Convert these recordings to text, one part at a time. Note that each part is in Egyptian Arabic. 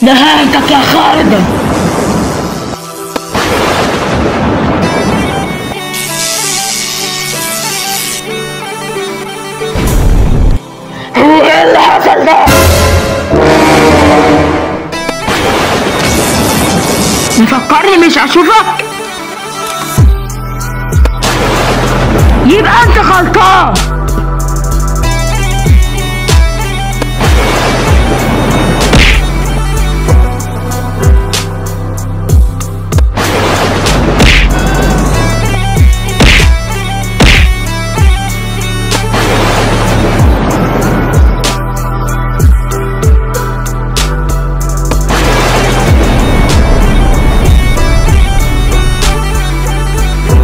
نهايتك يا خردل. هو ايه اللي حصل ده؟ مفكرني مش هشوفك؟ يبقى انت غلطان.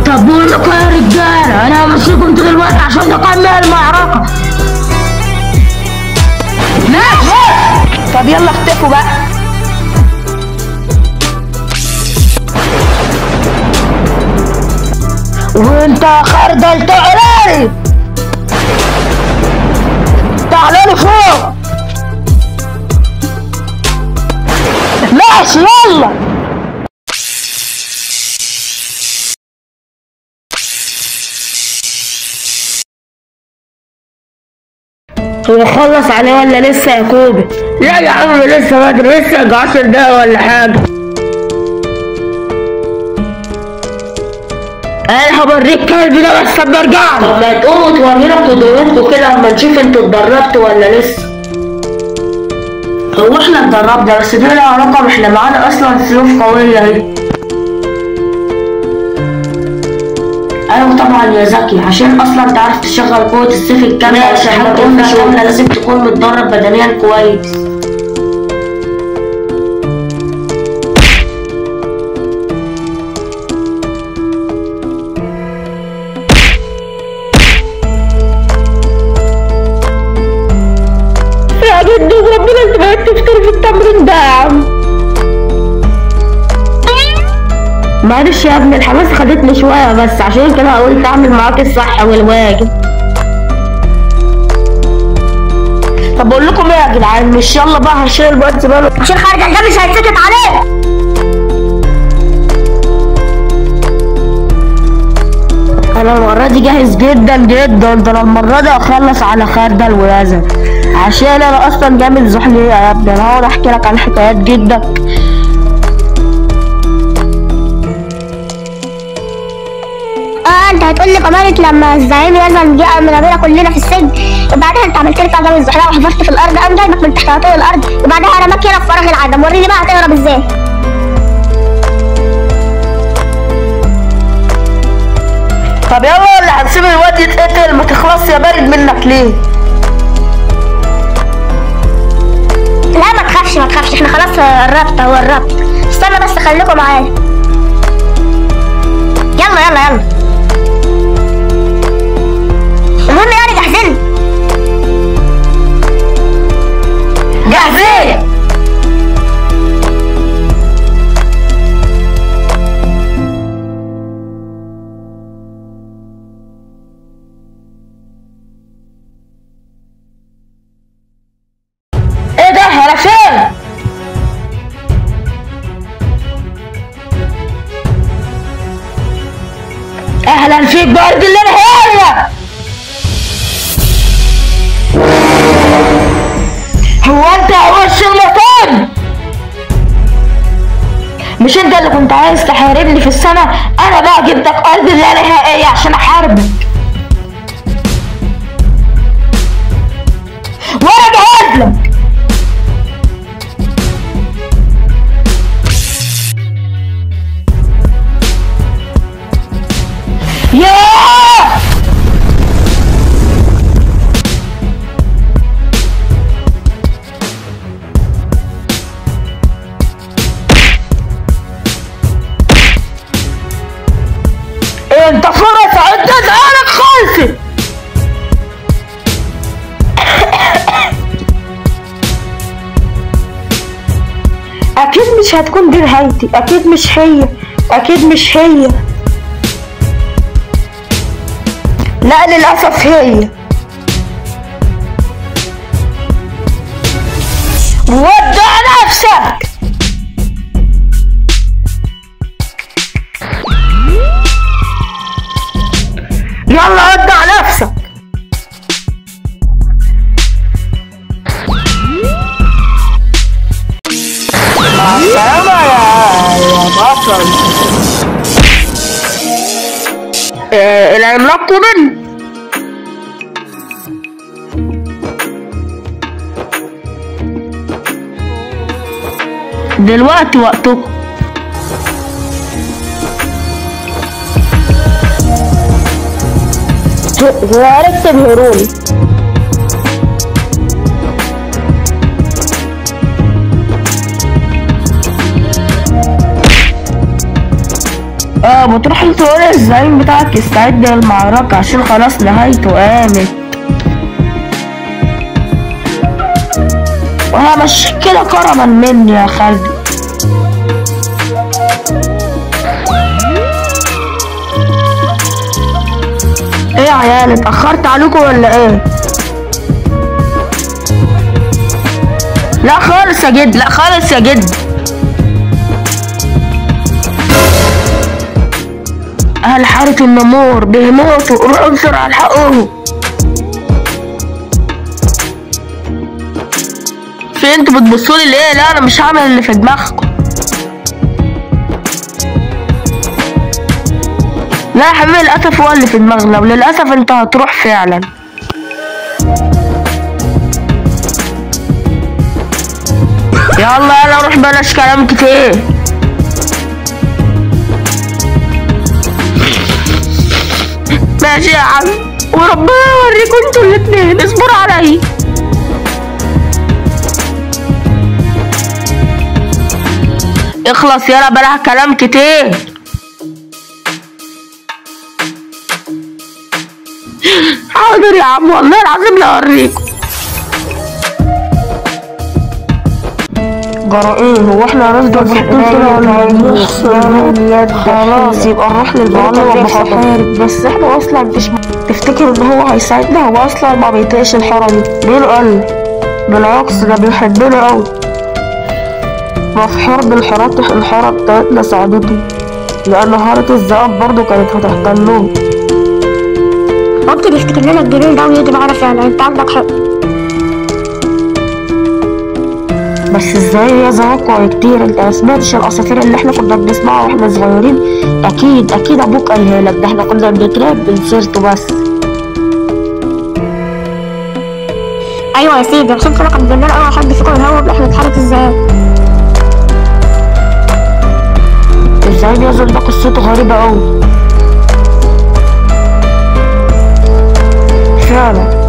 طب بقول لكم يا رجاله، انا همشيكم انتوا دلوقتي عشان نكمل المعركة. ماشي. طب يلا اختفوا بقى. وانت يا خردل تعالي، تعالي فوق. ماشي يلا. هو خلص عليه ولا لسه يا كوبي؟ لا يا عم لسه بدري، لسه يجي 10 دقايق ولا حاجة. انا هوريك كلب ده بس اما ارجع له. طب ما تقوموا تورينا قدراتكم كده اما نشوف انتوا اتدربتوا ولا لسه. هو احنا اتدربنا بس دي لها علاقة، احنا معانا اصلا سيوف قوية اهي. ايوه طبعا يا زكي، عشان اصلا تعرف تشغل قوة السيف الكاملة عشان ما تكون كاملة لازم تكون متدرب بدنيا كويس. يا جدو ربنا انت بقيت تفتري في التمرين ده يا عم. معلش يا ابني الحماس خدتني شوية بس عشان كده قلت اعمل معاك الصح والواجب. طب بقول لكم ايه يا جدعان، مش يلا بقى هشيل الواد زبالة عشان خردل ده مش هيتسكت عليه. انا المرة دي جاهز جدا جدا، ده انا المرة دي هخلص على خردل ويزن عشان انا اصلا جامد زحلية يا ابني. انا هقعد احكي لك عن حكايات جدك. انت هتقول لي كمان لما الزعيم يزن جه من رمينا كلنا في السجن، وبعدها انت عملت لي قدم الزحلقه وحفرت في الارض، قام جايبك من تحت عطول الارض، وبعدها رماك هنا في فراغ العدم. وريني بقى هتهرب ازاي. طب يلا ولا هنسيب الواد يتقتل؟ ما تخلص يا بارد منك ليه؟ لا ما تخافش ما تخافش، احنا خلاص قربت اهو قربت. استنى بس خليكم معايا. يلا يلا يلا. المهم يعني جاهزين؟ جاهزين. ايه ده؟ انا فين؟ اهلا فيك بارد اللي انا هي. هو انت وش المطار؟ مش انت اللي كنت عايز تحاربني في السنة؟ انا بقى جبتك ارض اللانهائية عشان احاربك، وانا جاهز لك. ياه انت فرص عدت عليك خالص. اكيد مش هتكون دي نهايتي، اكيد مش هي، اكيد مش هي. لا للاسف هي. ودع نفسك. بطل. العملاق كوبن. دلوقتي وقتكم. وعرفت بهروني. بتروح تقول الزعيم بتاعك يستعد للمعركة عشان خلاص نهايته قامت. وهمشيك كده كرما مني يا خالد. ايه يا عيال، اتأخرت عليكم ولا ايه؟ لا خالص يا جد، لا خالص يا جد. اهل حارة النمور بيموتوا، روحوا بسرعة الحقوهم. في انتوا بتبصولي ليه؟ لا انا مش هعمل اللي في دماغكم. لا يا حبيبي، للأسف هو اللي في دماغنا، وللأسف انت هتروح فعلا. يلا يلا روح، بلاش كلام كتير. ماشي يا عم، وربنا يوريكم انتوا الاتنين، اصبروا عليا. اخلص يلا، بلاش كلام كتير. حاضر يا عم، والله العظيم لا اوريكم. جرى ايه؟ هو احنا هنفضل في كده ولا هنروح؟ خلاص يبقى نروح للمعلم ابو. بس احنا اصلا مش تفتكر ان هو هيساعدنا؟ هو اصلا ما بيطيقش الحارة دي. مين قال؟ بالعكس ده بيحبنا قوي. ما في حرب الحارات، الحارة بتاعتنا ساعدته، لان حارة الذئاب برضه كانت هتحتلهم. ممكن يفتكر لنا الجنون ده ويجي معانا فعلا. انت عندك حق. بس ازاي يا زهق كتير؟ انت ما سمعتش الاساطير اللي احنا كنا بنسمعها واحنا صغيرين؟ اكيد اكيد ابوك قالها لك، ده احنا كنا بنترعب من سيرته بس. ايوه يا سيدي، عشان كده كان بيقول لنا اوعى حد فيكم يهوب احنا اتحرك ازاي. ازاي يا ده قصته غريبة قوي فعلا.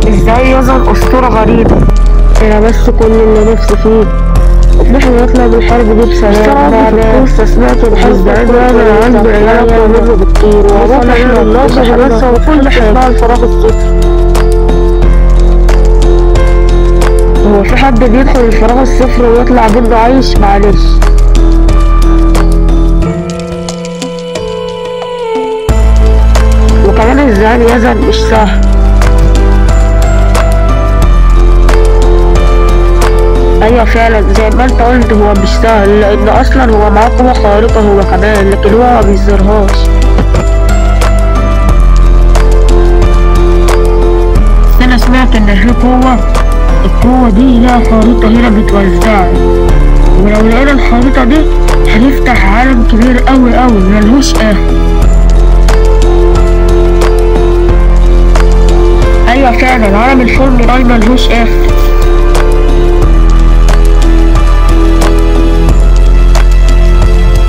ازاي يظهر اسطورة غريبة؟ انا بس كل اللي نفسي فيه ان احنا نطلع من الحرب دي بسلام. بعد قصة سمعت الحزب انا عندي عيال اقوى منه بكتير، وابوك احنا الناصح بس وكل حاجة. الفراغ الصفر، هو في حد بيدخل الفراغ الصفر ويطلع منه عايش؟ معلش. وكمان الزعيم يزن مش سهل. ايوه فعلا زي ما انت قلت، هو مش سهل لان اصلا هو معاه قوة خارقة هو كمان، لكن هو ما بيظهرهاش. انا سمعت ان في قوة، القوة دي لها خريطة هنا بتوزعها، ولو لقينا الخريطة دي هنفتح عالم كبير اوي اوي ملهوش اخر. ايوه فعلا عالم الفيلم ده ملهوش اخر.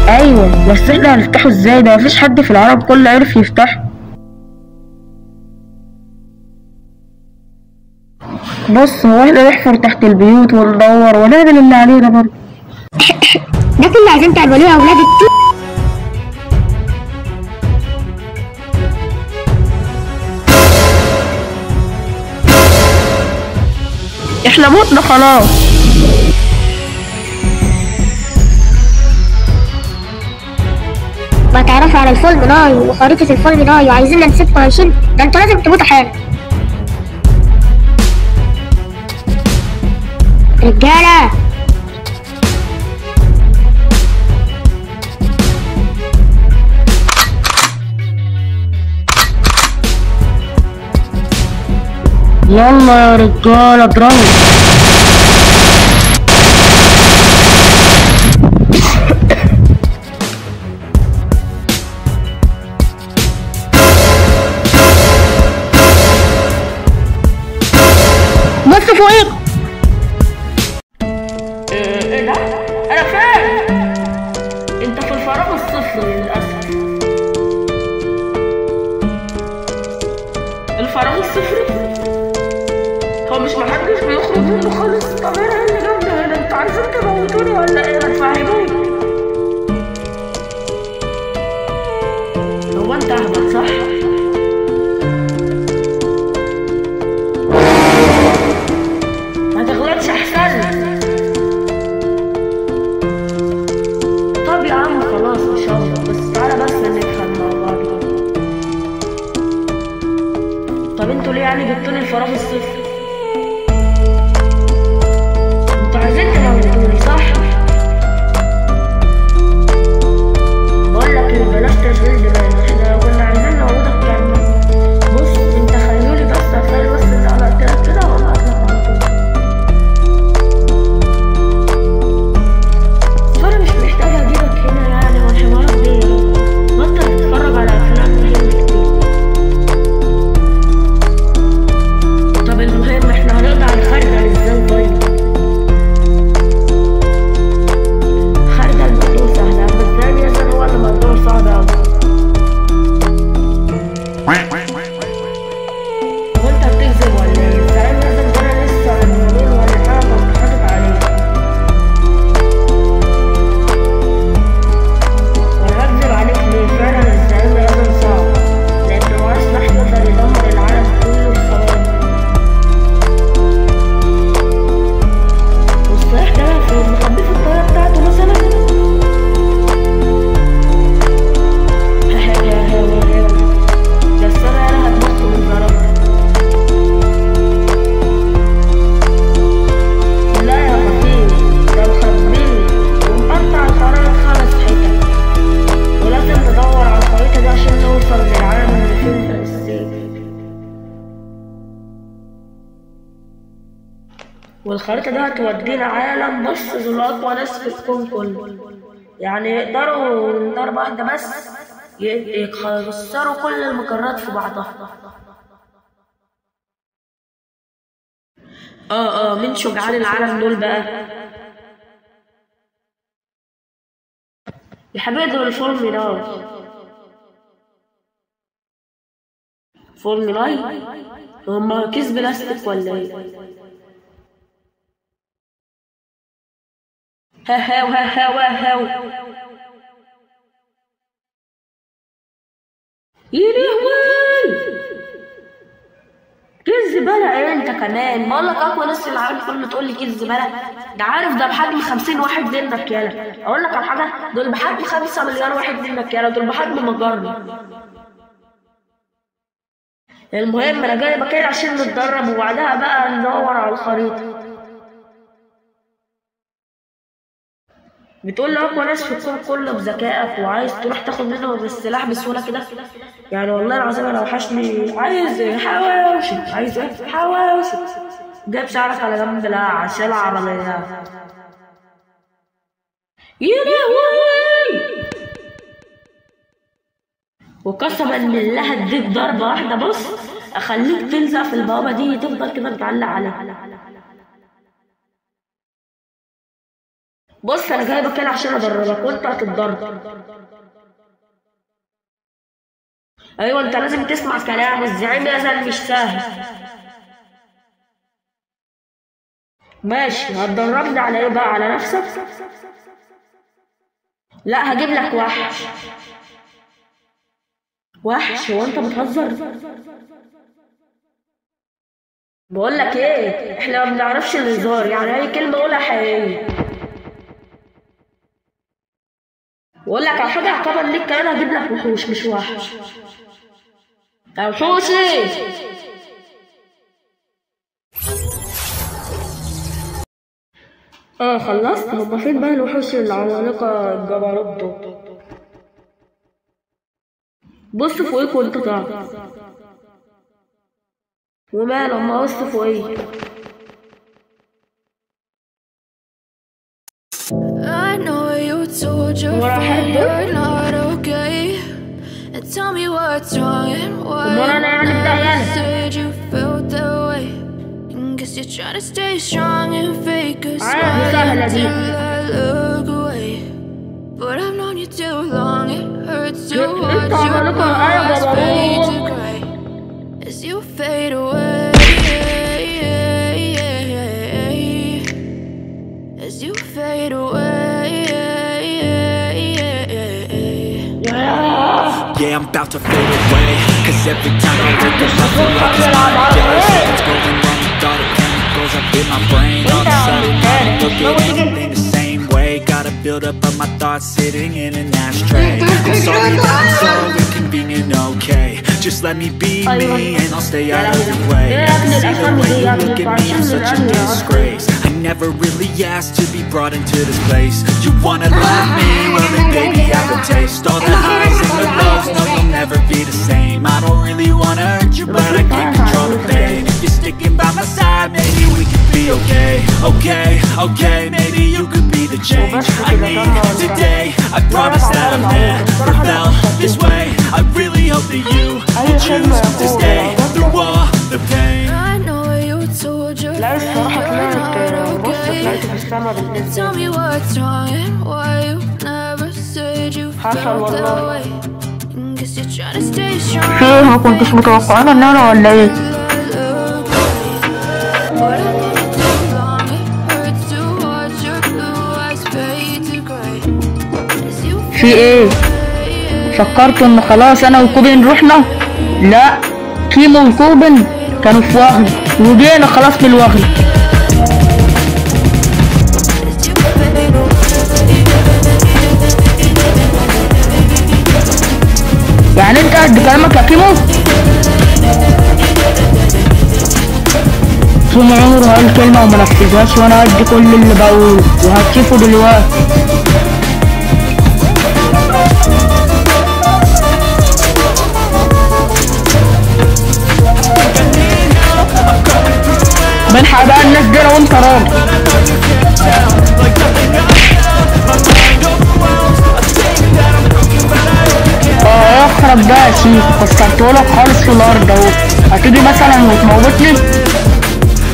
ايوه بس احنا هنفتحه ازاي؟ ده مفيش حد في العالم كله عرف يفتحه. بص، هو احنا نحفر تحت البيوت وندور ونعمل اللي علينا برضه. ده كله عايزين تعملوه يا اولاد التوت. احنا متنا خلاص. ما تعرفوا على الفولمناي وخريطة الفولمناي وعايزيننا نسيبكم عايشين؟ ده انتوا لازم تموتوا حالا. رجالة، يلا يا رجالة اضربوا. بص فوقيك. ايه ده؟ انا فين؟ انت في الفراغ الصفري للاسف. الفراغ الصفري؟ هو مش محدش بيخرج منه خالص. طب انا اللي جابني هنا؟ انتوا عايزين تموتوني ولا ايه؟ ما تفهموني. هو انت اهبل صح؟ ما تغلطش احسن. طب يا عم خلاص ان شاء الله، بس تعالى بس نفهم مع بعض. طب انتوا ليه يعني جبتوني الفراغ الصفر؟ انتوا عايزين تموتوني صح؟ بقول لك ايه، بلاش تشغيل دماغ، احنا كنا عايزين نعوضك كامل. بص انت خليولي بس، هتخيل بس ان انا قلت لك كده وانا هطلع على طول. بس انا مش محتاجه اجيبك هنا يعني، والحوارات دي بطل تتفرج على افلام هندي كتير. طب المهم احنا هنقضي على الخردل ازاي طيب؟ خردل الموضوع سهل، اما الثاني يزن هو اللي موضوع صعب اوي. هو انت بتكذب ولا ايه؟ الزعيم يزن ده انا لسه من يومين ولا حاجة كنت حاطط عليه. وانا هكذب عليك ليه؟ فعلا الزعيم يزن صعب، لأنه معاه سلاح يقدر يدمر العالم كله في ثواني. والسلاح ده فين؟ مخبيه في الطاقية بتاعته مثلا؟ ده السنة انا هتنط من ضربها. لا يا خفيف، ده مخبيه ومقطع الخرايط 5 حتت، ولازم ندور على الخريطة دي عشان نوصل للعالم اللي فيه السيف. والخريطة دي هتودينا عالم بص دول أقوى ناس في الكون كله، يعني يقدروا من ضربة واحدة بس يكسروا كل المجرات في بعضها. مين شجعان العالم دول بقى؟ يا حبيبي دول فورمي 9. فورمي 9؟ هما كيس بلاستيك ولا ايه؟ ها ها ها ها ها. يا لهوي، كيس زبالة ايه انت كمان؟ بقول لك اقوى ناس في العالم كله تقول لي كيس زبالة؟ ده عارف ده بحجم 50 واحد منك يالا. اقول لك على حاجة، دول بحجم 5 مليار واحد منك يالا، دول بحجم مجرة. المهم انا جاي مكان عشان نتدرب، وبعدها بقى ندور على الخريطة. بتقول لي اقوى ناس في الكون كله بذكائك، وعايز تروح تاخد منهم السلاح بسهولة كده؟ يعني والله العظيم انا وحشني. عايز ايه؟ حواوشي. عايز ايه؟ حواوشي. جايب شعرك على جنب؟ لا عشان العربية. يا لهوي، وقسما بالله هديك ضربه واحدة بص اخليك تلزق في البوابة دي، تفضل كده متعلق عليها. بص انا جايبك هنا عشان ادربك وانت هتتدرب. ايوه انت لازم تسمع كلام الزعيم يزن مش سهل. ماشي، هتدربني على ايه بقى؟ على نفسك؟ لا هجيب لك وحش. وحش؟ هو انت بتهزر؟ بقول لك ايه، احنا ما بنعرفش الهزار، يعني اي كلمة اقولها حقيقية. واقول لك على حاجة عقابا ليك كمان، هجيب لك وحوش مش وحش. وحوش ايه؟ خلصت. هما فين بقى الوحوش العمالقة الجبروت دول؟ بص فوقيك وانت طالع. وماله اما ابص فوقيك. I know you told your friend you're not okay. And tell me what's wrong and why أمال أنا يعني you بتاع never يالا. said you felt that way. And Guess you're trying to stay strong and fake a عادي smile سهلة دي. until I look away. But I've known you too long, it hurts to انت watch your عملتها blue معايا eyes fade to جبروت. gray as you fade away. As you fade away. ياه. Yeah, I'm about to fade away. Cause every time I wake up I feel like it's Monday. Something's going wrong with all the chemicals up in my brain. All of a sudden I don't look at anything the same way. Gotta build up of my thoughts sitting in an ashtray. I'm sorry that I'm so inconvenient, okay. Just let me be me and I'll stay out of your way. I can see the way you look at me, I'm such a disgrace. I never really asked to be brought into this place. You wanna love me? Well then baby I have a taste. All the highs and the lows, no you'll never be the same. I don't really wanna hurt you but I can't control the pain. If you're sticking by my side, maybe we could be okay. Okay, okay, maybe you could be the change I need today. I promise that I've never felt this way. I really hope that you will choose to stay through all the pain. I know you told your لا friend الصراحة you're طلعت not بص okay. طلعت في السما And بالنسبة tell لي. me what's wrong and why you never said you حصل felt that والله. way. Guess you're trying to stay strong في ايه ما and كنتش fake a متوقعين ان انا ولا ايه؟ smile till I look away. But I've known you too long, it hurts to watch your blue eyes fade to gray as you في ايه؟ فكرت ان خلاص انا وكوبن رحنا؟ لا، كيمو وكوبن كانوا في وغل وجينا خلاص من الوغل. as you fade away. يعني انت قد كلامك يا كيمو؟ كيمو عمره قال كلمة وما نفذهاش، وانا قد كل اللي بقوله وهتشوفه دلوقتي. بلحق بقى الناس دي لو انت راجل. اه اخرب بقى يا شيخ، كسرتهولك خالص في الارض اهو. هتيجي مثلا وتموتني؟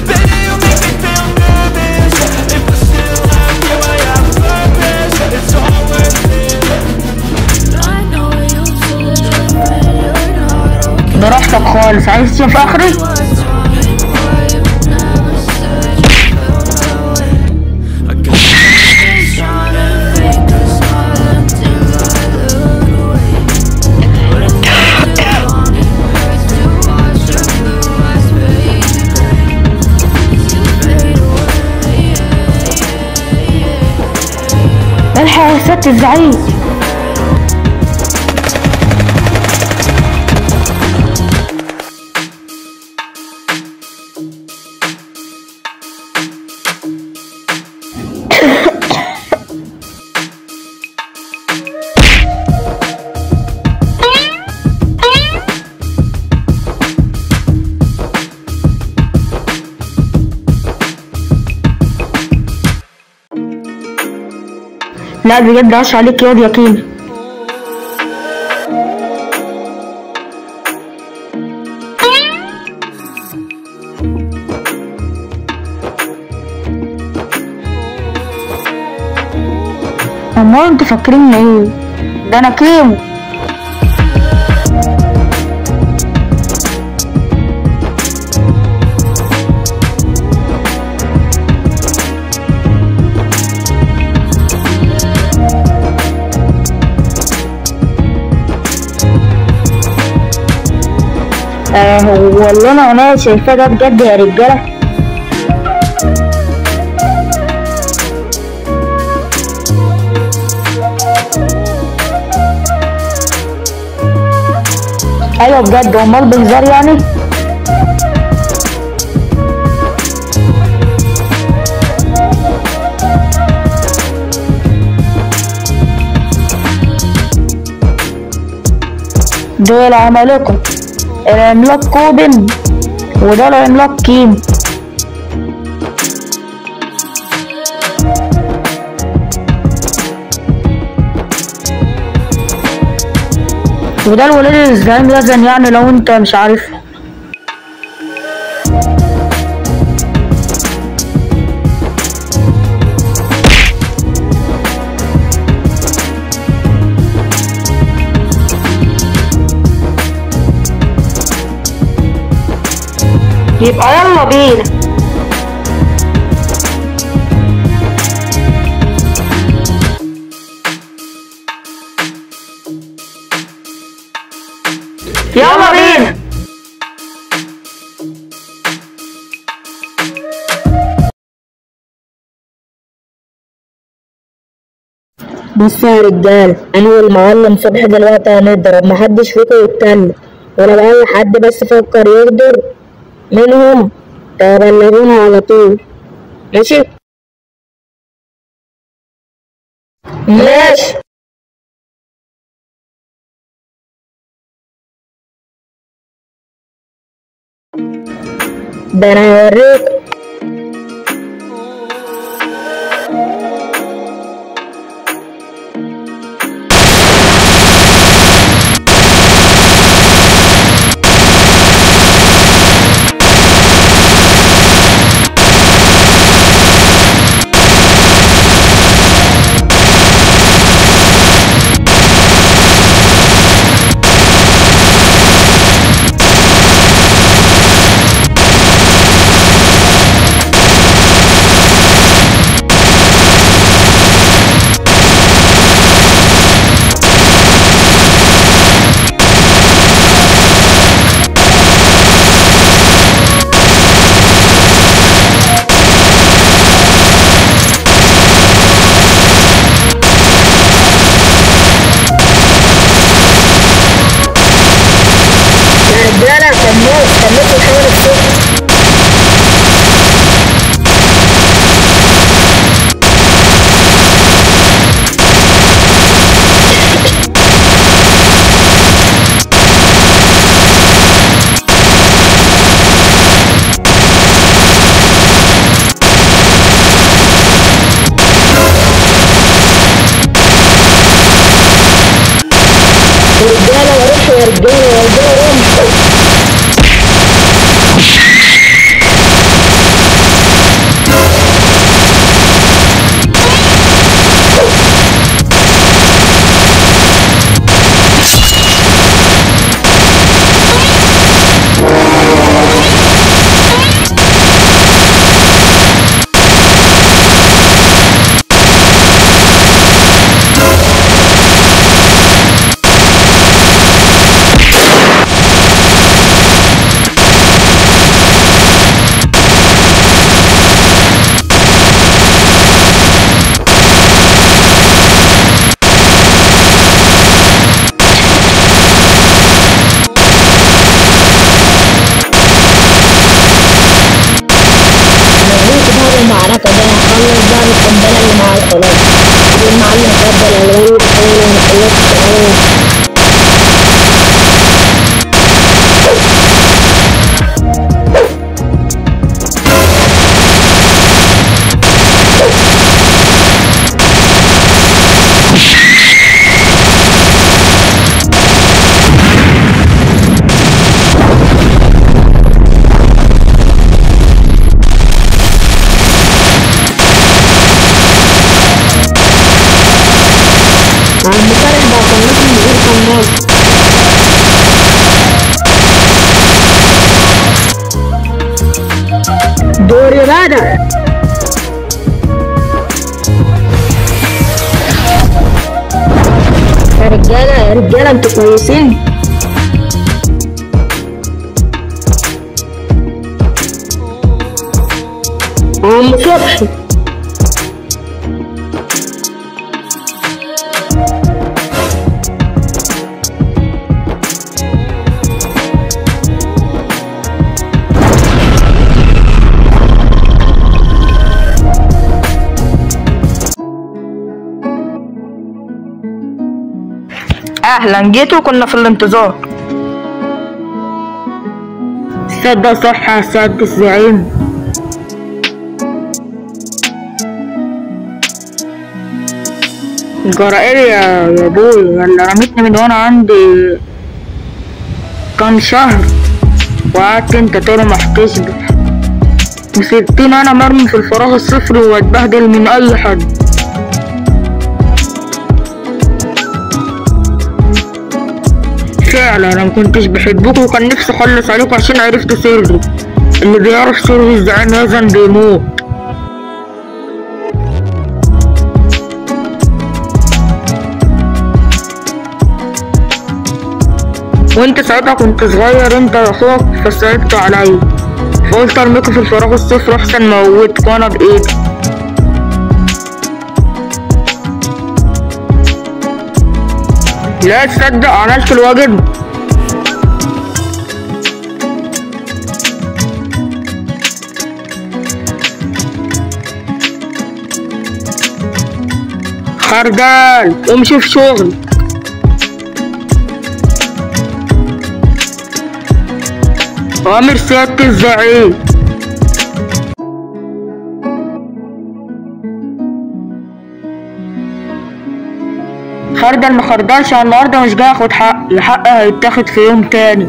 Baby, you make me feel nervous. If I still have you, I have purpose. It's all worth it. I know you told your friend you're not okay. براحتك خالص، عايز تشوف اخري؟ What's wrong and why you never said you felt that way. I got Stay strong and fake a smile until I look away. But I've known you too long, it hurts to watch your blue eyes fade to gray as you fade away. الحق يا سيادة الزعيم. لا بجد عاش عليك ياض يا كيمو. امال انتوا فاكرين ايه؟ ده انا كيمو. هو اللي انا شايفاه ده بجد يا رجاله؟ ايوه بجد، امال بهزار يعني؟ دول عمالقة، العملاق كوبن وده العملاق كيم. وده الولاد الزعيم يزن، يعني لو انت مش عارفه. يبقى يلا بينا. يلا بينا. بصوا يا رجاله، انا والمعلم صبحي دلوقتي هنضرب، محدش فيكم يتكلم، ولو اي حد بس فكر يغدر منهم تبلغونا على طول. ماشي؟ ماشي. ده انا هوريك. رجاله يا رمح، يا رجاله يا رجاله رمح. المعركة ده هخلص بقى القنبلة اللي معايا خلاص. والمعلم اتفضل يا الوان انا خلصت. عم فرح بقى خلصني من غير قناص. دوري بدأ. يا رجالة يا رجالة انتوا كويسين؟ عم صبحي اهلا، جيتوا كنا في الانتظار. صدق صح يا سيادة الزعيم. جرائر يا ابوي، اللي رميتني من وانا عندي كام شهر وقعدت انت ترمح تشبح وسبتني انا مرمي في الفراغ الصفري واتبهدل من اي حد. فعلا انا مكنتش بحبكم وكان نفسي اخلص عليكم عشان عرفت سري. اللي بيعرف سر الزعيم يزن بيموت. وانت ساعتها كنت صغير انت واخوك، فصعبت عليا، فقلت ارميكوا في الفراغ الصفر احسن ما اموتك وانا بايدي. لا تصدق عملت الواجب. خردال قوم شوف شغل. أمر سيادة الزعيم. خردل ما خردلش النهارده، مش جاي اخد حقي، حقي هيتاخد في يوم تاني.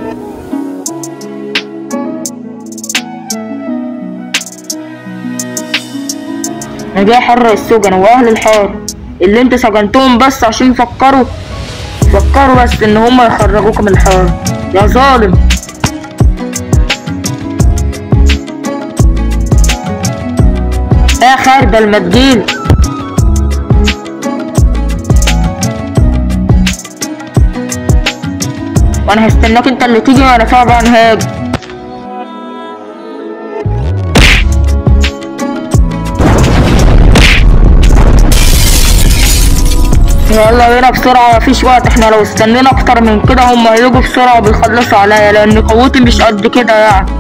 انا جاي احرق السجن واهل الحارة اللي انت سجنتهم، بس عشان فكروا بس ان هما يخرجوك من الحارة يا ظالم. يا خردل ما تجيلي. وانا هستناك انت اللي تيجي، وانا طبعا هاجي. يلا بينا بسرعة، مفيش وقت، احنا لو استنينا اكتر من كده هما هيجوا بسرعة وبيخلصوا عليا، لان قوتي مش قد كده يعني.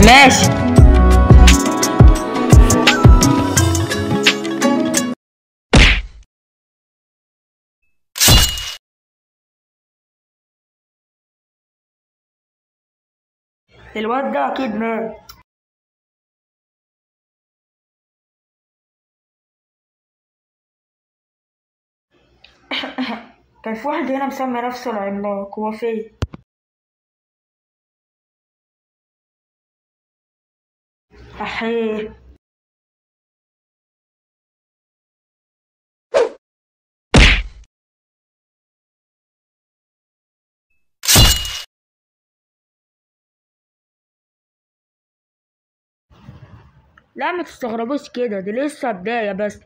ماشي. الواد ده اكيد مات. كان في واحد هنا مسمي نفسه العملاق، هو فين؟ أحيه. لا ما تستغربوش كده، دي لسه بداية بس.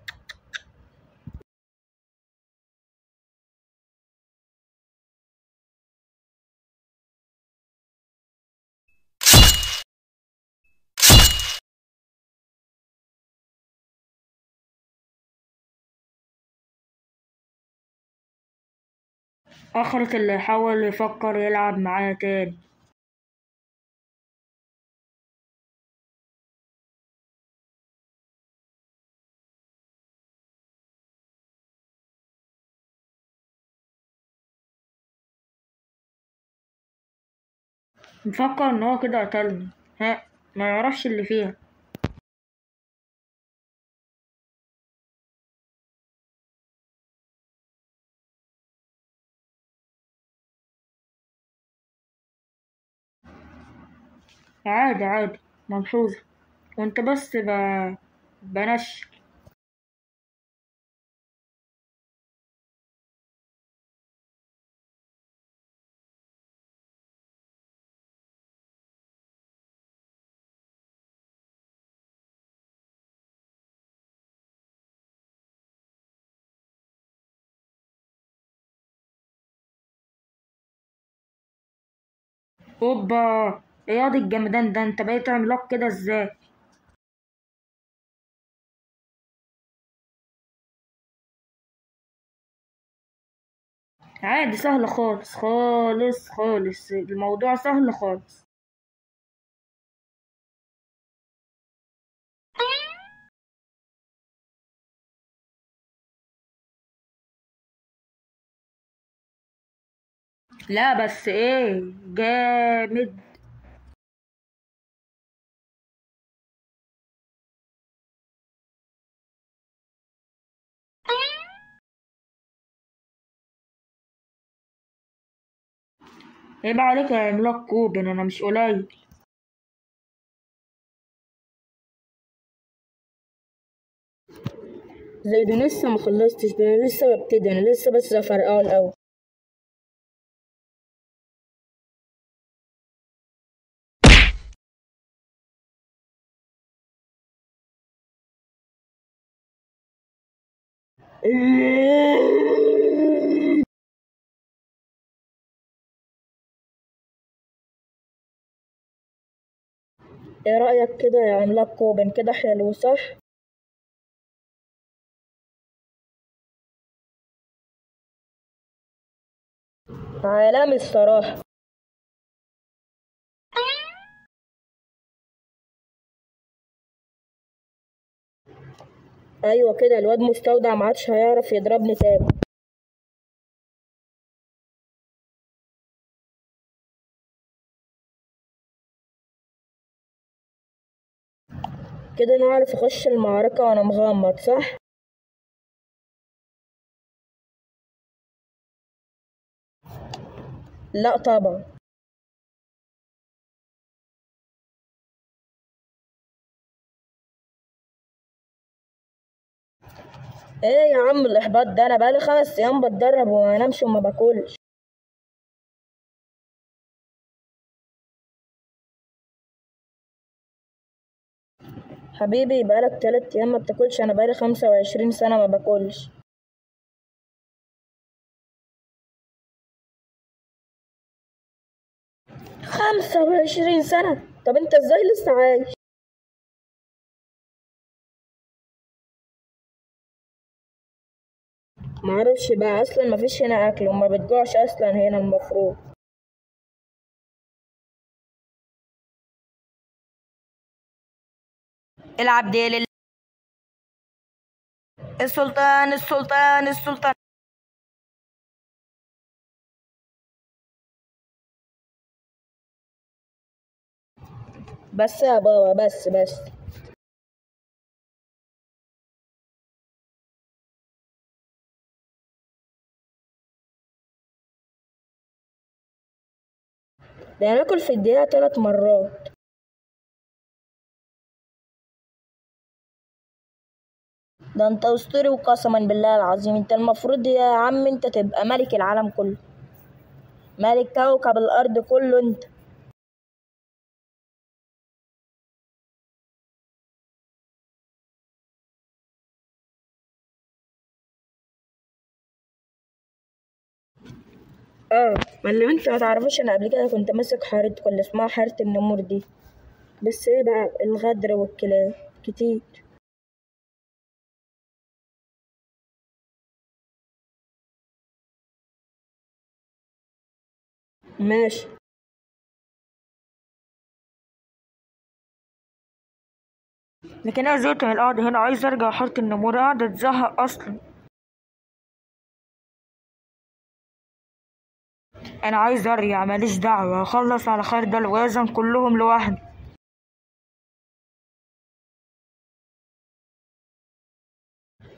آخرة اللي يحاول يفكر يلعب معايا تاني. مفكر ان هو كده قتلني، ها ما يعرفش اللي فيها. عادي عادي ملحوظة، وانت بس بنش. اوبا، ايه ياض الجمدان ده، انت بقيت عملاق كده ازاي؟ عادي سهل خالص خالص خالص، الموضوع سهل خالص. لا بس ايه جامد. عيب عليك يا عملاق كوبن، انا مش قليل. زي ده لسه ما خلصتش، ده انا لسه ببتدي، انا لسه بس فرقعه الاول. ايه رأيك كده يا عملاق كوبن؟ كده حلو صح؟ عالمي الصراحة. ايوه كده الواد مستودع ما عادش هيعرف يضربني تاني. كده انا اعرف اخش المعركة وانا مغمض صح؟ لا طبعا. ايه يا عم الاحباط ده؟ انا بقالي 5 ايام بتدرب وما انامش وما باكلش. حبيبي بقالك 3 ايام ما بتاكلش، انا بقالي 25 سنة ما باكلش. 25 سنة؟ طب انت ازاي لسه عايش؟ معرفش بقى، اصلا مفيش هنا اكل وما بتجوعش اصلا هنا المفروض. العب ديل السلطان السلطان السلطان. بس يا بابا بس بس. ده انا اكل في الدقيقة 3 مرات. ده انت اسطوري وقسما بالله العظيم، انت المفروض يا عم انت تبقى ملك العالم كله، ملك كوكب الارض كله انت. ما اللي انت ما تعرفوش، انا قبل كده كنت ماسك حارتكم اللي اسمها حارة النمور دي، بس ايه بقى الغدر والكلاب كتير. ماشي. لكن انا زهقت من القعدة هنا، عايز ارجع حارة النمور، قاعدة اتزهق اصلا. انا عايز ارجع، ماليش دعوة، اخلص على خير ده الوازن كلهم لوحدي.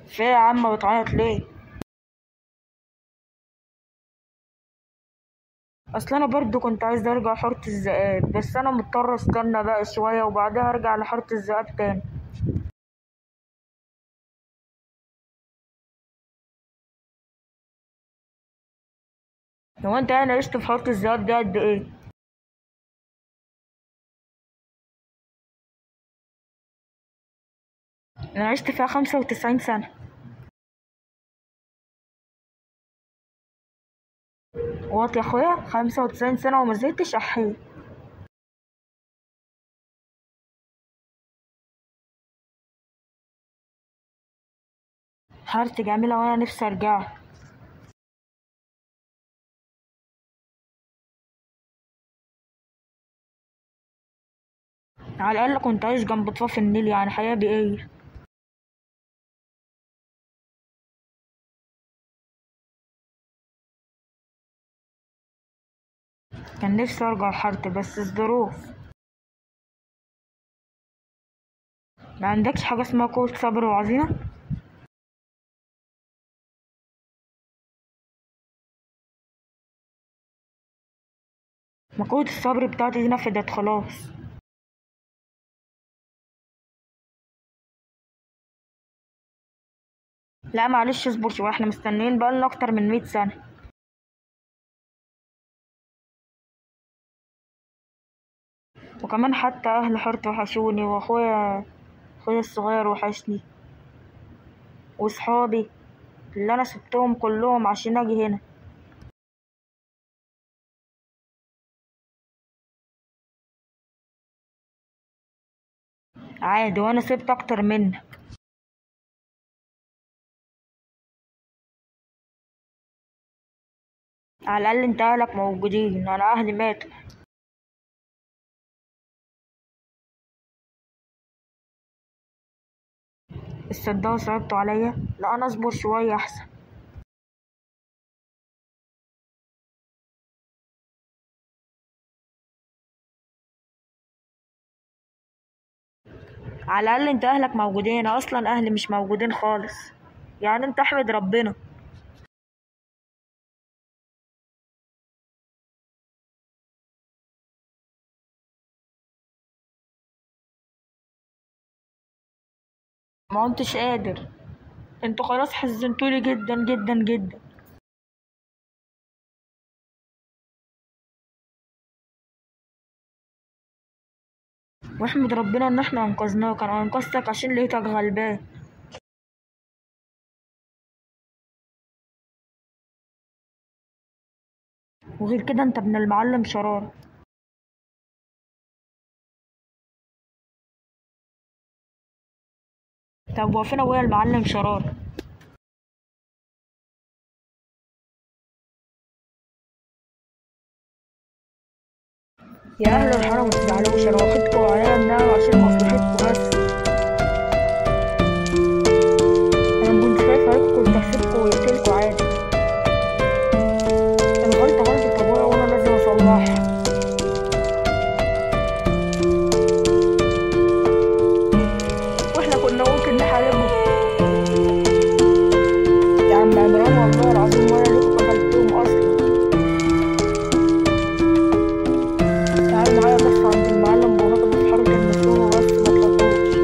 في يا عم بتعيط ليه؟ اصل انا برضو كنت عايز ارجع حارة الذئاب، بس انا مضطر استنى بقى شوية وبعدها ارجع لحارة الذئاب تاني. هو انت يعني عشت في حارة الذئاب دي قد ايه؟ انا عشت فيها 95 سنة. واطي يا اخويا، 95 سنة وما زهقتش. احيه. حارتي جميلة وانا نفسي ارجعها. على الاقل كنت عايش جنب ضفاف النيل، يعني حياة بيئية. كان نفسي ارجع حارتي بس الظروف. ما عندكش حاجة اسمها قوة صبر وعزيمة؟ ما قوة الصبر بتاعتي دي نفدت خلاص. لا معلش اصبر شوية، احنا مستنيين بقالنا اكتر من 100 سنة. وكمان حتى اهل حارتي وحشوني، واخويا الصغير وحشني، وصحابي. اللي انا سبتهم كلهم عشان اجي هنا. عادي، وانا سبت اكتر منك. على الاقل انت اهلك موجودين، انا اهلي ماتوا. الصدقوا صعبتوا عليا. لا انا اصبر شوية احسن. على الاقل انت اهلك موجودين، انا اصلا اهلي مش موجودين خالص. يعني انت احمد ربنا. ما كنتش قادر، انتوا خلاص حزنتولي جدا جدا جدا. واحمد ربنا ان احنا انقذناك. انا انقذتك عشان لقيتك غلبان. وغير كده انت ابن المعلم شرارة. طب وفين ابويا المعلم شرارة؟ يا اهل الحارة ما تزعلوش، انا واخدكوا عليا النعمة عشان مصلحتكوا بس. انا كنت خايف عليكم، كنت هسيبكوا ويقتلكوا عادي. الغلطة غلطة ابويا وانا لازم اصلحها. واحنا كنا ممكن نحاربهم يا عم عمران، والله العظيم وانا لكم قتلتهم اصلا. تعالوا معايا بس عند المعلم بوهاطة في حارة المسلومة، بس ما تخافوش.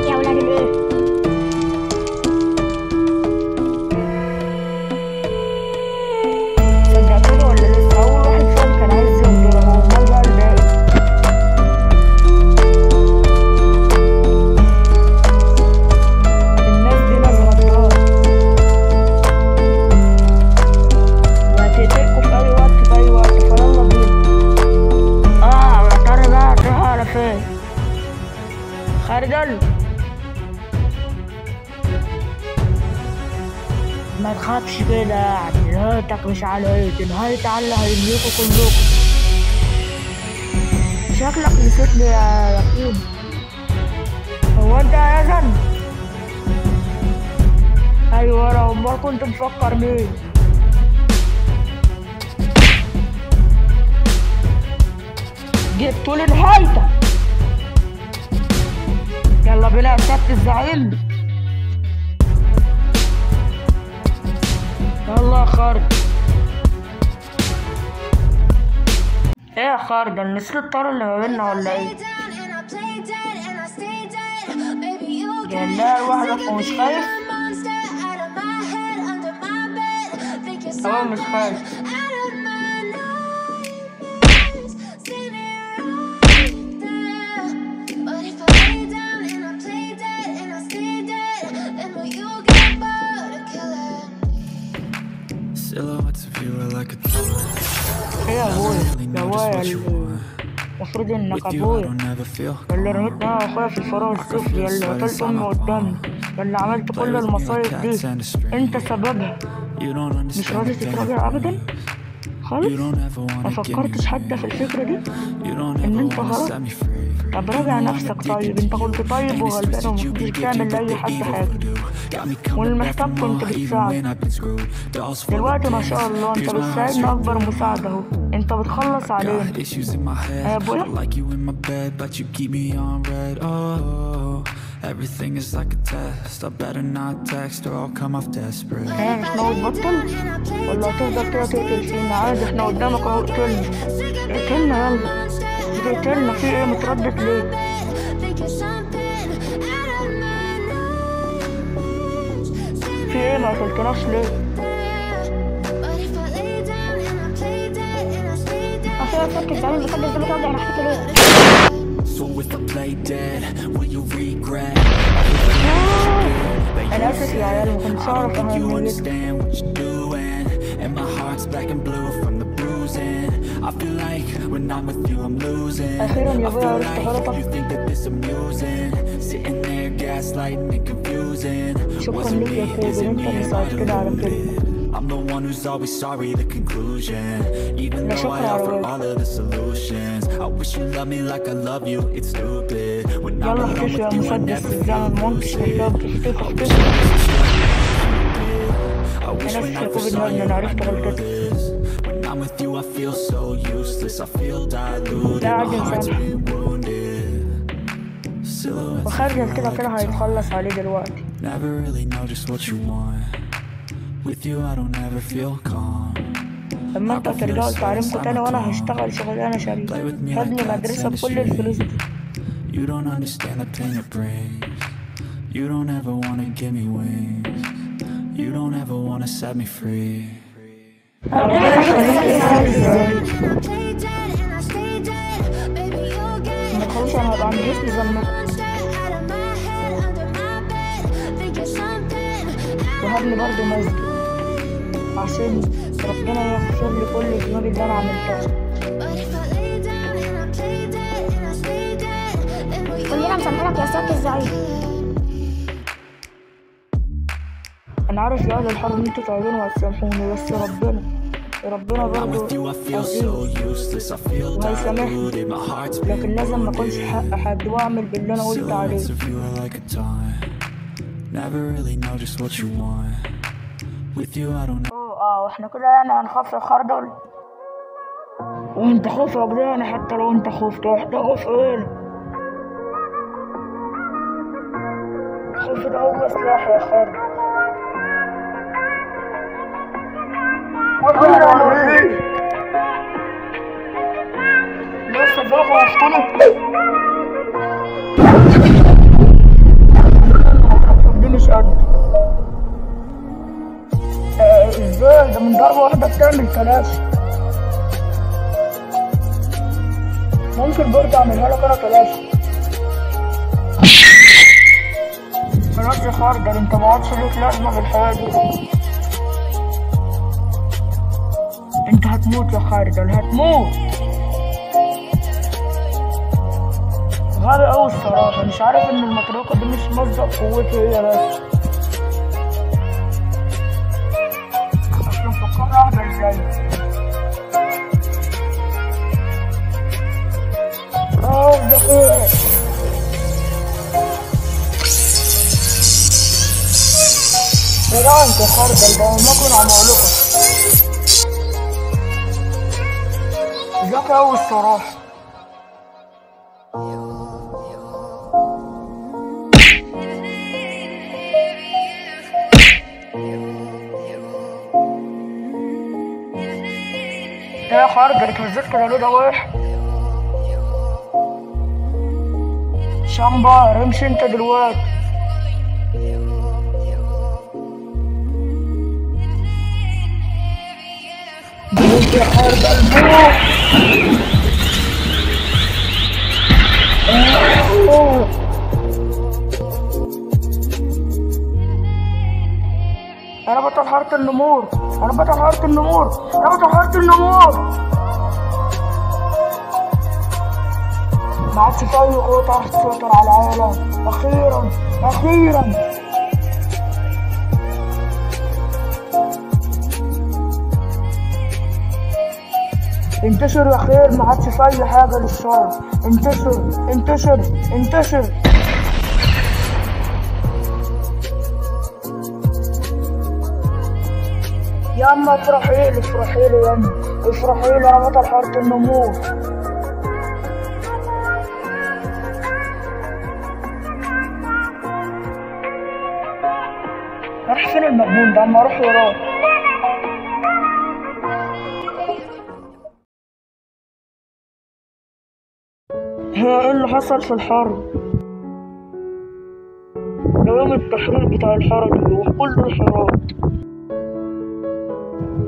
يا ولاد الايه، صدقتوني ولا لسه؟ أول واحد فيهم كان عايز يغدر اهو، أمال بقى الباقي. الناس دي ناس غدارة وهتقتلكوا في أي وقت في أي وقت، فيلا بينا. يا ترى بقى هتروحوا على فين؟ خردل ما تخافش كده، يعني نهايتك مش على ايدي، نهايتي على اللي هيملكوا كلكم. شكلك نسيتني يا يقين. هو انت يا يزن؟ ايوه انا، امال كنت مفكر مين؟ جبتولي نهايتك. يلا بينا يا سيادة الزعيم. يلا يا خرد. ايه يا خردل، نسيت الطار اللي ما بينا ولا ايه؟ جاي لوحدك ومش خايف؟ اه مش خايف. Silhouettes of you are like a ايه يا ابويا، really يا know just ابويا what you اللي want. المفروض انك With you I ابويا، don't ever feel اللي calm. رميتني انا واخويا في الفراغ السفلي، اللي قتلت امي قدامي، اللي عملت Play كل with me like المصايب cats دي، and a string. انت سببها. You don't مش understand راضي a thing تتراجع I've ابدا done. You خالص؟ don't ever ما wanna give me فكرتش حتى في ring. الفكرة دي You don't ان ever انت wanna غلط؟ set me free. طب You راجع know I'm نفسك addicted طيب، to انت you. كنت طيب And it's وغلبان twisted وما you كنتش been بتعمل gifted لأي with the حد evil حاجة، voodoo. Got me coming واللي back for محتاج كنت more even بتساعده. when I've been screwed. Dolls full of دلوقتي ما pins. شاء الله انت Here's my heart بتساعدنا straight اكبر through. مساعدة اهو، انت بتخلص علينا. Got issues in my يا head. I ابويا like you in my bed, but you keep me on red. Oh, everything is like a test. I better not text or I'll come off desperate. ايه مش ناوي تبطل ولا هتفضل كده تقتل فينا؟ عادي احنا قدامك اهو، اقتلنا اقتلنا، يلا بتقتلنا في ايه؟ متردد ليه؟ في ايه ما قتلتناش ليه؟ اصل انا فاكر زمان بفضل زمان ارجع انا حكيت ليه. So if I play dead, will you regret everything? that أنا you آسف يا عيال، ما said. كنتش I don't أعرف think you أهميته. understand what you're doing. And my heart's black and blue from the bruising. I feel like when I'm with you I'm losing. أخيرا يا I أبويا feel عرفت like غلطك. you think that this amusing. Sitting there gaslighting and confusing. شكرا Wasn't ليك يا me, كوبن، isn't أنت me, اللي am I ساعدتني على كده. deluded? I'm the one who's always sorry, the conclusion. Even لا though شكر I على offer واجب. all of the solutions. I wish you loved me like I love you, it's stupid. When I'm يلا alone اختفي يا with you, I مسدس never الزمن، feel مونتش lucid. اختفي اختفي I wish اختفي. I wasn't stupid. I wish أنا when آسف I يا first كوبن saw يا ابني، you, أنا I عرفت knew غلطتي. this. When I'm with you, I feel so useless. I feel diluted. لا My عادي heart's مسامحة. been wounded. Silhouettes of وخرجل you كده like كده a taunt. هيتخلص عليه دلوقتي. Never really know just what you want. With you, I don't ever feel calm. لما I انتوا can feel هترجعوا the sweat لتعليمكم inside تاني my وانا palm. هشتغل شغلانة شريف، Play with me like هبني cats مدرسة and a بكل الفلوس string. دي. You don't understand the pain it brings. You don't ever wanna give me wings. You don't ever wanna set me free. ربنا يخليك يا سيد الزعيم. Play dead and I stay dead. Baby, you'll get ما تخافوش، انا هبقى عند جسمي زمكم. monster out of my head, under my bed. Thinking something out of وهبني برضو مسجد عشان ربنا يغفر لي كل الذنوب اللي انا عملتها. But if I lay down and I play dead and I stay dead, then will you كلنا مسامحينك يا سيادة الزعيم. انا عارف يا اهل الحرب ان انتوا طيبين وهتسامحوني، بس ربنا I'm برضو with you, I feel عزيز so useless. I feel وهيسامحني، diluted. My heart's been لكن لازم ما اكونش wounded. حق حد واعمل باللي انا قلت عليه. Silhouettes of you are like a taunt. Never really know just what you want. With you, I don't واحنا كده يعني هنخاف يا خردل؟ وانت خوف يا جدعان، حتى لو انت خفت احنا خوفين. خوف ده هو سلاح يا خردل. لسه فوق وسطنا. دي مش قد ازاي ده؟ من ضربة واحدة بتعمل 3. ممكن برضه اعملها لك انا 3. خلاص يا خردل، انت ما عادش ليك لازمة في الحياة دي. انت هتموت يا خردل، هتموت. غبي اوي الصراحة، مش عارف ان المطرقة دي مش مصدر قوتي هي بس. اصل مفكرة اهبل زيك. ده ايه؟ ده انت يا خردل، ده مكن عمالقة. ذكي اوي الصراحة. يا خردل اتهزيت كده ليه؟ ده واحد شامبر. امشي انت دلوقتي. موت يا خردل، موت. انا بطل حارة النمور، انا بطل حارة النمور، انا بطل حارة النمور. ما عادش في اي قوة تعرف تسيطر على العالم. اخيرا اخيرا. انتشر يا خير، ما عادش في اي حاجة للشر. انتشر انتشر انتشر. ياما افرحي لي، افرحي لي ياما، افرحي لي، انا بطل حارة النمور. راح فين المجنون ده؟ اما اروح وراه. هي ايه اللي حصل في الحرب؟ ده يوم التحرير بتاع الحارة دي وكل الحارات.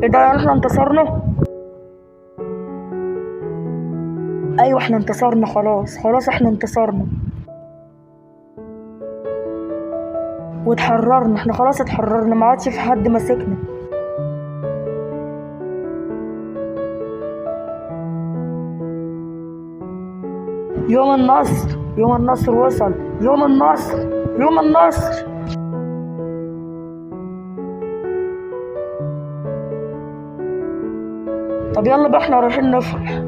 ايه ده، يعني احنا انتصرنا؟ ايوه احنا انتصرنا، خلاص خلاص احنا انتصرنا. واتحررنا، احنا خلاص اتحررنا، ما عادش في حد ماسكنا. يوم النصر، يوم النصر وصل، يوم النصر، يوم النصر. طب يلا بقى احنا رايحين نفرح.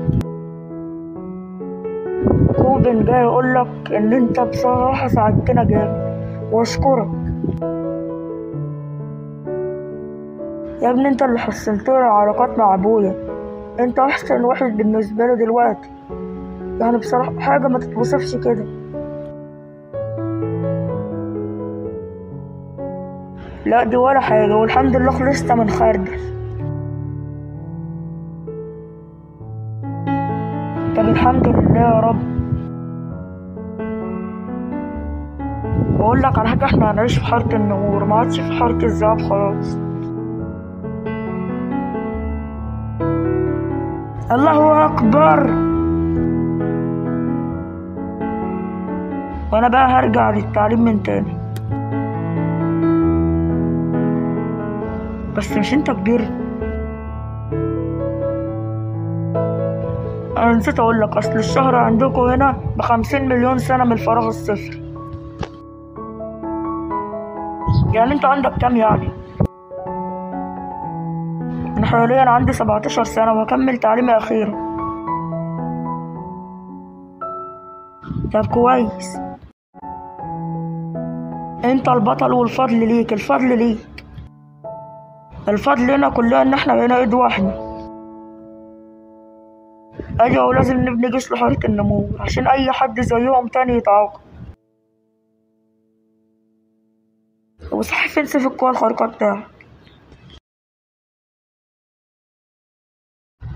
كوبن جاي يقولك ان انت بصراحة ساعدتنا جامد واشكرك يا ابني، انت اللي حسنت لي العلاقات مع ابويا، انت احسن واحد بالنسبة له دلوقتي، يعني بصراحة حاجة ما تتوصفش كده. لا دي ولا حاجة، والحمد لله خلصت من خردل. طب الحمد لله يا رب. بقول لك على حاجة، احنا هنعيش في حارة النمور، ما عادش في حارة الذئاب خلاص. الله اكبر. وانا بقى هرجع للتعليم من تاني. بس مش انت كبير؟ انا نسيت اقول لك، اصل الشهر عندكم هنا ب50 مليون سنة من الفراغ الصفر. يعني انت عندك كام يعني؟ انا حاليا عندي 17 سنة وهكمل تعليمي اخيرا. طب كويس، انت البطل والفضل ليك، الفضل ليك، الفضل لنا كلنا ان احنا بقينا ايد واحدة. ايوه، ولازم نبني جيش لحارة النمور عشان اي حد زيهم تاني يتعاقب. وصح، فين سيف القوة الخارقة بتاعك؟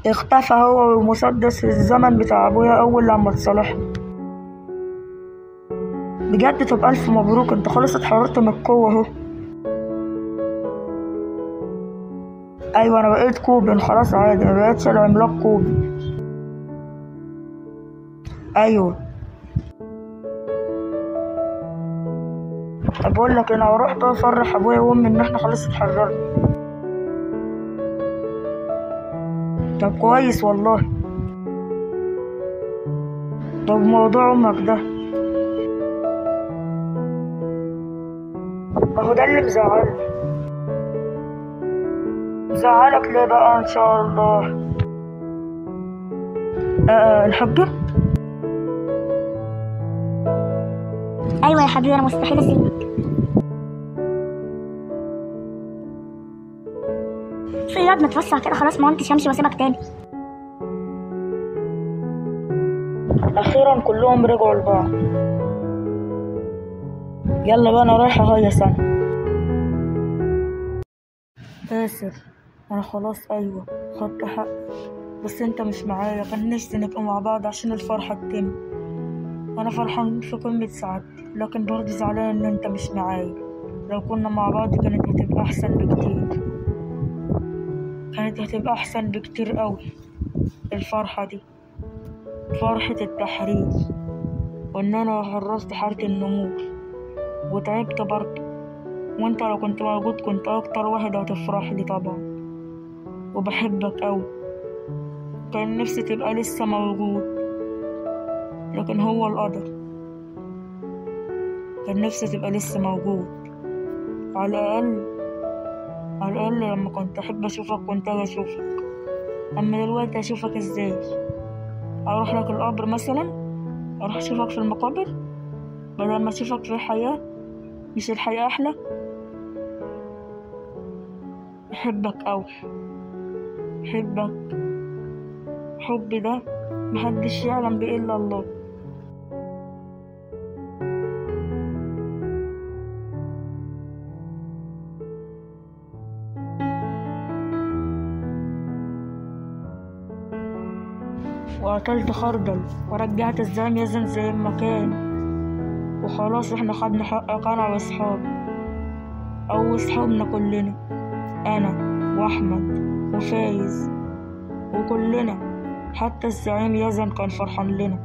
اختفى هو ومسدس الزمن بتاع ابويا اول لما اتصالحنا. بجد؟ طب الف مبروك، انت خلاص اتحررت من القوة اهو. ايوه انا بقيت كوبن خلاص، عادي، ما بقيتش العملاق كوبن. ايوه. طب بقول لك انا هروح بقى افرح ابويا وامي ان احنا خلاص اتحررنا. طب كويس والله. طب موضوع امك ده، ما هو ده اللي مزعلني. مزعلك ليه بقى ان شاء الله؟ الحجة؟ ايوه يا حبيبي، انا مستحيل اسيبك. في ياض متوسع كده خلاص، ما قلتش همشي واسيبك تاني. اخيرا كلهم رجعوا لبعض. يلا بقى انا رايحة اهيص انا. اسف انا خلاص، ايوه خدت حق، بس انت مش معايا، كان نفسي نبقى مع بعض عشان الفرحة تتم. انا فرحان في قمة سعادتي، لكن برضه زعلان ان انت مش معايا. لو كنا مع بعض كانت هتبقى احسن بكتير، كانت هتبقى احسن بكتير قوي. الفرحة دي فرحة التحرير، وان انا حررت حارة النمور وتعبت برضه، وانت لو كنت موجود كنت اكتر واحد هتفرح لي طبعا. وبحبك قوي، كان نفسي تبقى لسه موجود، لكن هو القدر. كان نفسي تبقى لسه موجود، على الأقل، على الأقل لما كنت أحب أشوفك كنت أجي أشوفك. أما دلوقتي أشوفك إزاي؟ أروح لك القبر مثلا؟ أروح أشوفك في المقابر بدل ما أشوفك في الحياة؟ مش الحياة أحلى؟ بحبك أوي، بحبك، حبي ده محدش يعلم بيه إلا الله. وقتلت خردل ورجعت الزعيم يزن زي ما كان، وخلاص احنا خدنا حقك انا واصحابي، او اصحابنا كلنا، انا واحمد وفايز وكلنا، حتى الزعيم يزن كان فرحان لنا،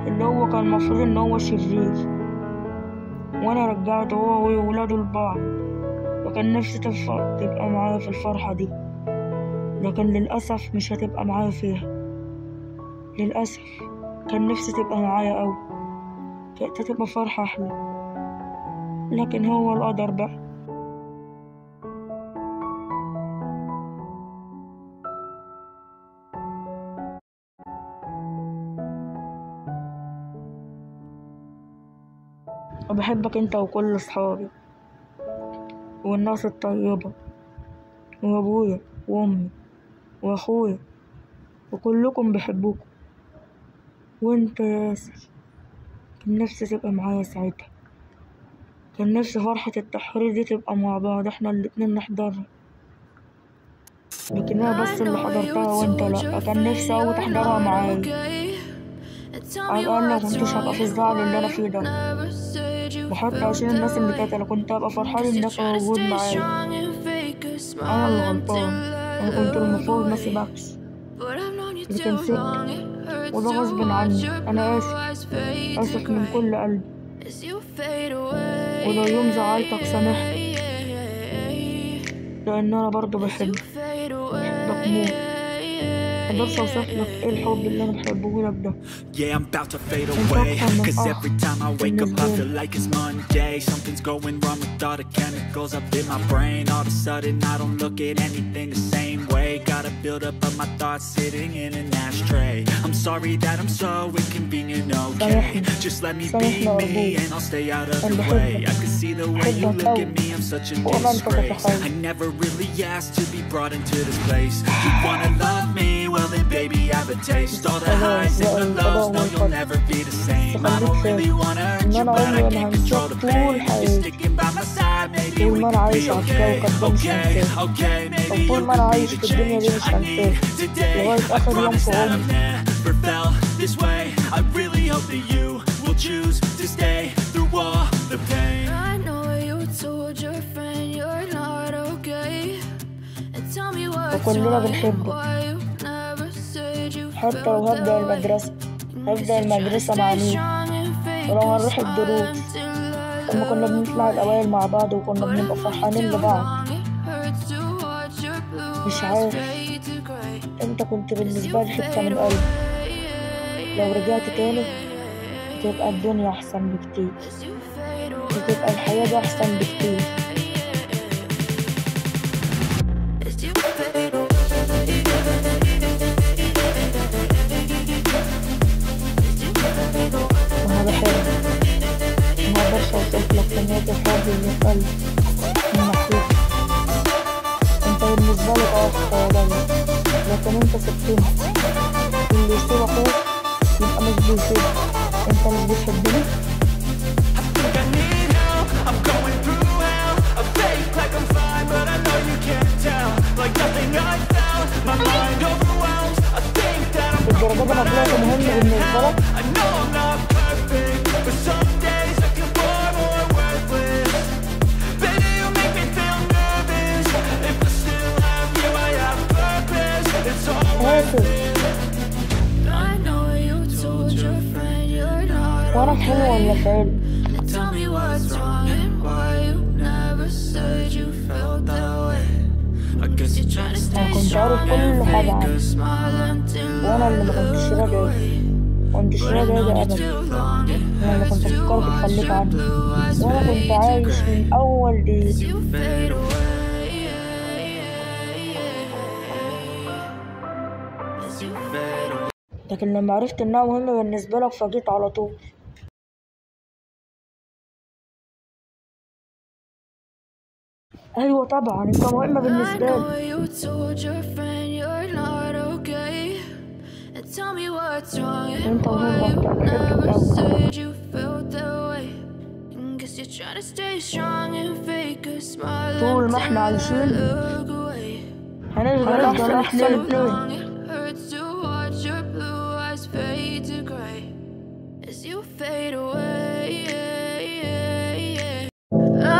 اللي هو كان المفروض ان هو شرير. وأنا رجعته هو وولاده لبعض، وكان نفسي تبقى معايا في الفرحة دي، لكن للأسف مش هتبقى معايا فيها. للأسف كان نفسي تبقى معايا أوي، كانت هتبقى فرحة أحلى، لكن هو القدر بقى. وبحبك انت وكل اصحابي والناس الطيبة وابويا وامي واخويا وكلكم بحبكم. وانت يا ياسر كان نفسي تبقى معايا ساعتها، كان نفسي فرحة التحرير دي تبقى مع بعض، احنا الاتنين نحضرها، لكن انا بس اللي حضرتها وانت لا. كان نفسي اوي تحضرها معايا، على الأقل ما كنتش هبقى في الزعل اللي أنا فيه ده، وحتى عشان الناس اللي كانت أنا كنت هبقى فرحان إنك موجود معايا. أنا اللي غلطان، أنا كنت المفروض ما سيبكش، لكن سبتك وده غصب عني. أنا آسف، آسف من كل قلبي، ولو يوم زعلتك سامحني، لأن أنا برضه بحبك، بحبك موت. مقدرش اوصف لك ايه الحب اللي انا بحبه لك ده. Yeah, I'm about to fade away, cause every time I wake up I feel like it's Monday. Something's going wrong with all the chemicals up in my brain. All of a sudden I don't look at anything the same way. Gotta build up of my thoughts sitting in an ashtray. I'm sorry that I'm so inconvenient, okay? Just let me be me and I'll stay out of your way. I can see the way you look at me, I'm such a disgrace. I never really asked to be brought into this place. You wanna love me? Well then baby I have a taste. All the highs and the lows, no you'll never be the same. I don't really wanna hurt you but I can't control the pain. You're sticking by my side, maybe we could be okay. Okay, okay, maybe you could be the change I need today. I promise that I've never felt this way. I really hope that you will choose to stay through all the pain. I know you told your friend you're not okay, and tell me what's wrong and why you. حتى لو هبدأ المدرسة هبدأ المدرسة مع مين؟ ولو هنروح الدروس، لما كنا بنطلع الأوائل مع بعض وكنا بنبقى فرحانين لبعض. مش عارف، انت كنت بالنسبة لي حتة من قلبي، لو رجعت تاني هتبقى الدنيا أحسن بكتير، هتبقى الحياة دي أحسن بكتير. أنا بحبك، مقدرش أوصفلك كمية الحب اللي في قلبي من ناحيتك. أنت بالنسبة لي أخ يا ليلى، لكن أنت سبتني. اللي يسيب أخوه يبقى مش بيسيبك. أنت مش بتحبني؟ الدرجة دي أنا طلعت مهم بالنسبة لك؟ But some days I feel far more worthless. Baby, you make me feel nervous. If I still have you, I have purpose. It's all worth it. I know you told your friend you're not okay. Tell me what's wrong and why you never said you felt that way. I guess you're trying to stay strong and fake a smile until I look away. مكنتش راضي أجي أبدا. أنا اللي كنت أفكرك اتخليت عنه، وأنا كنت عايش من أول دقيقة. لكن لما عرفت إنها مهمة بالنسبة لك فجيت على طول. أيوة طبعا أنت مهمة بالنسبة لي. انت مهم اكتر، بحبك اوي. طول ما احنا عايشين هنفضل احسن اتنين.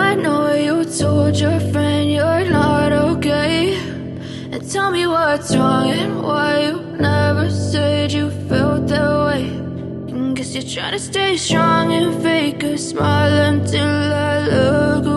I know you told your friend you're not okay, and tell me what's wrong and why you never said you felt that way. And guess Guess you're trying to stay strong and fake a smile until I look away.